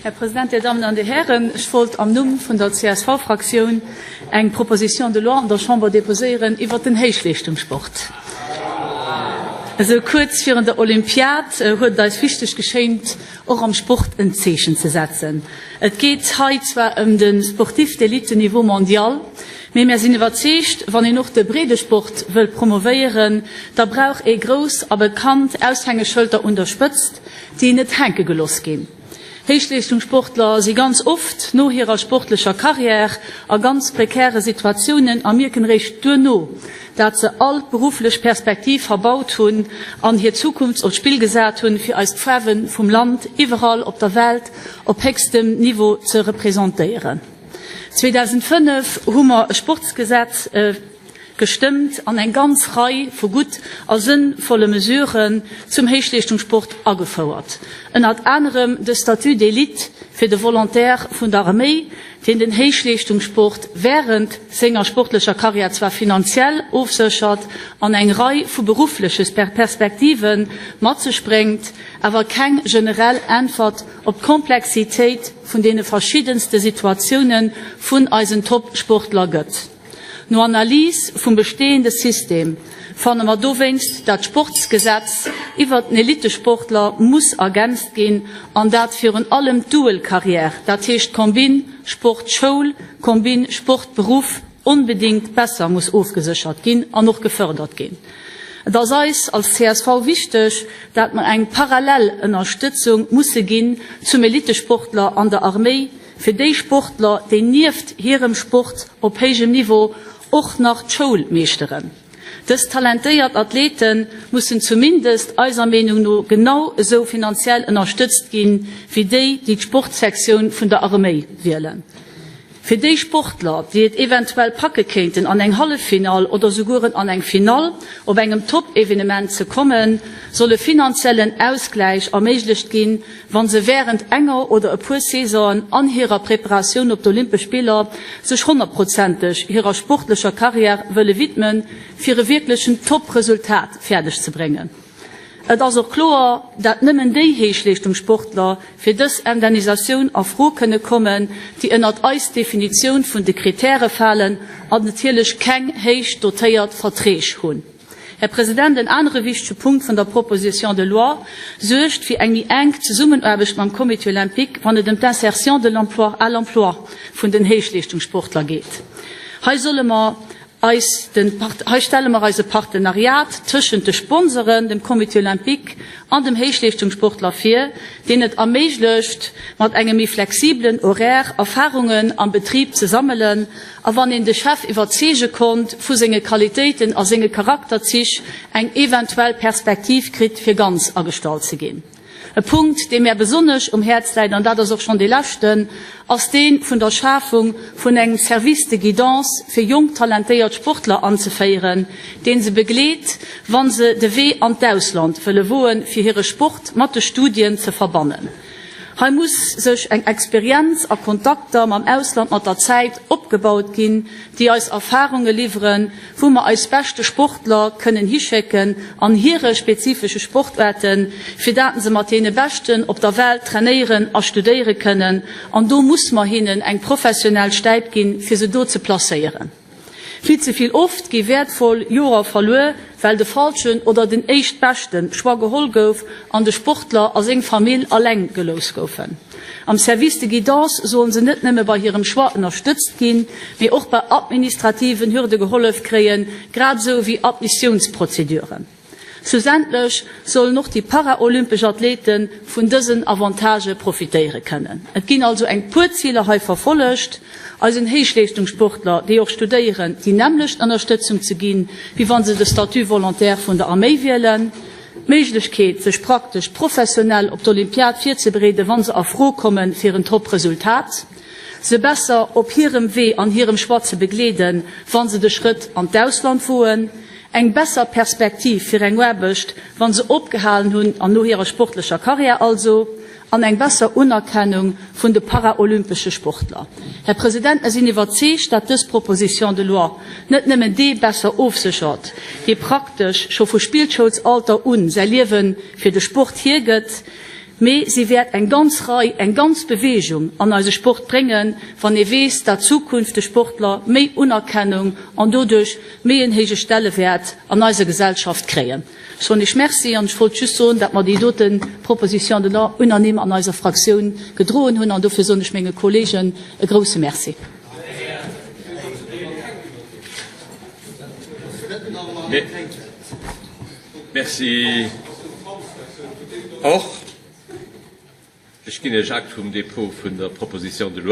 Här President, Dir Dammen an Dir Hären, ech wollt am Numm vun der CSV-Fraktioun eng Proposition de loi an der Chamber déposéieren iwwert den Héichleeschtungssport. Esou kuerz virun der Olympiad huet et eis wichteg geschéint, och am Sport en Zeechen ze setzen. Et geet hei zwar ëm de Sportif d'élite niveau mondial, mee mär sinn iwwerzeegt, wann een och de Breedesport wëll promovéieren, da brauch ee grouss a bekannt Aushängeschëlter un der Spëtzt, déi net hänke geloss ginn. Héichleeschtungssportler si ganz oft no hirer sportlecher Karriär a ganz prekäre Situatiounen a mierken eréischt duerno, dat se all berufflech Perspektiv verbaut hunn an hir Zukunft op d'Spill gesat hunn, fir eis d'Faarwe vum Land iwwerall op der Welt op héchstem Niveau ze representéieren. 2005 hu mer e Sportsgesetz gestëmmt an eng ganz Rei vu gutt a sënnvolle Mesuren zum Héichleeschtungssport agefouert, ënnert anerem de Statut d'élite fir de Volontaire vun der Arméi, deen den Héichleeschtungssport während senger sportlecher Karriär zwar finanziell ofséchert an eng Rei vu beruffleche Perspektive mat sech bréngt, awer keng generell Äntwert op d'Komplexitéit vun deene verschiddenste Situatioune vun eisen Top-Sportler gëtt. No Analys vum bestehende System fanne mer dowéinst, dat d'Sportsgesetz iwwert den Elitesportler muss ergänzt ginn an dat virun allem d'Dual-Carrière, dat heescht d'Combine Sport-Schoul, Combine Sport-Beruff, onbedéngt besser muss ofgeséchert ginn an och gefördert ginn. Et ass eis als csv wichteg, dat mer eng parallel Ënnerstëtzung musse ginn zum Elitesportler an der Arméi, Fir déi Sportler, déi nieft hirem Sport op héijem Niveau och nach d'Schoul meeschteren. Dës talentéiert Athlete mussen zumindest eiser Meenung no genau esou finanziell ënnerstëtzt ginn, wéi déi, déi d'Sportsektioun vun der Arméi wielen. Fir déi Sportler, déi et eventuell packe kéinten an eng Halleffinall oder sougueren an eng Finall op engem Top-Evenement ze kommen, soll e finanziellen Ausgläich erméiglecht ginn, wa se wärend enger oder e puer Saisonen an hirer Preparatioun op d'Olympesch Spiller sech honnertprozenteg hirer sportlecher Karriär wëlle widmen, fir e wierklechen Top-Resultat fäerdeg ze bréngen. Et ass och kloer, dat nëmmen déi Héichleeschtungssportler fir dës Indemnisatioun a Fro kënne kommen, déi ënnert eis Definitioun vun de Kritäre falen an natierlech keng héich dotéiert Verträg hunn. Här President, en anere wichtege Punkt vun der Proposition de loi suergt fir eng méi enk Zesummenaarbecht mam Comité olympique, wann et ëm d'Insertion de l'emploi à l'emploi vun den Héichleeschtungssportler geet. Hei solle mer eis den, hei stelle mer eis e Partenariat tëschent de Sponsoren, dem Comité olympique an dem Héichleeschtungssportler vir, deen et erméiglecht, mat engem méi flexiblen Horaire Erfahrungen am Betrib ze sammelen A wann een de Chef iwwerzeege konnt vu senge Qualitéiten a senge Charakterzich, eng eventuell Perspektiv kritt fir ganz agestallt ze ginn. E Punkt, dee mär besonnesch um Häerz läit, an dat ass och schonn dee leschten, ass dee vun der Schafung vun engem Service de guidance fir jonk talentéiert Sportler anzeféieren, dee se begleet, wa se de Wee an d'Ausland wëlle woen, fir hire Sport mat de Studien ze verbannen. Hei muss sech eng Experienz a Kontakter mam Ausland mat der Zäit opgebaut ginn, déi eis Erfarunge liwweren, wou mer eis beschte Sportler kënnen hischécken an hire spezifesche Sportaarten, fir dat se mat deene Beschten op der Welt trainéieren a studéiere kënnen. An do muss mer hinnen eng professionell Stäip ginn, fir se do ze placéieren. Vill ze vill oft gi wäertvoll Jorer verluer, well de falschen oder den éischtbeschte Choix geholl gouf an de Sportler a seng Famill alleng gelooss goufen. Am Service de guidance sollen se net nëmme bei hirem Choix ënnerstëtzt ginn, mee och bei administrativen Hürde gehollef kréien, grad esou wéi Admissiounsprozeduren. Schlussendlech sollen och déi paraolympesch Athlete vun dësen Avantagë profitéiere kënnen. Et ginn also eng puer Ziler hei verfollegt, eisen Héichleeschtungssportler, déi och studéieren, déi nämmlecht Ënnerstëtzung ze ginn, wéi wa se de Statut volontaire vun der Arméi wielen, d'Méiglechkeet, sech praktesch professionell op d'Olympiad virzebereeden, wa se a Fro komme fir en Top-Resultat, se besser op hirem Wee an hirem Choix ze begleeden, wa se de Schrëtt an d'Ausland woen, Eng besser Perspektiv fir eng Aarbecht, wa se opgehalen hunn an no hirer sportlecher Karriär also, an eng besser Unerkennung vun de paraolympesche Sportler. Här President, mer sinn iwwerzeegt, dat dës Proposition de loi net nëmmen dee besser ofséchert, dee praktesch scho vu Spillschoulsalter un säi Liewe fir de Sport hiergëtt. Mee si wäert eng ganz Rei, eng ganz Bewegung an eise Sport bréngen, wann ee weess, dat zukünfteg Sportler méi Unerkennung an doduerch méi en héije Stellewäert an eiser Gesellschaft kréien. Ech soen Iech Merci an ech wollt just soen, dat mer déi dote Proposition de loi unanime an eiser Fraktioun gedroen hunn an dofir soen ech menge Kollegen e grouse Merci. Merci och. Ech ginn Iech Akt vum Dépôt vun der Proposition de loi.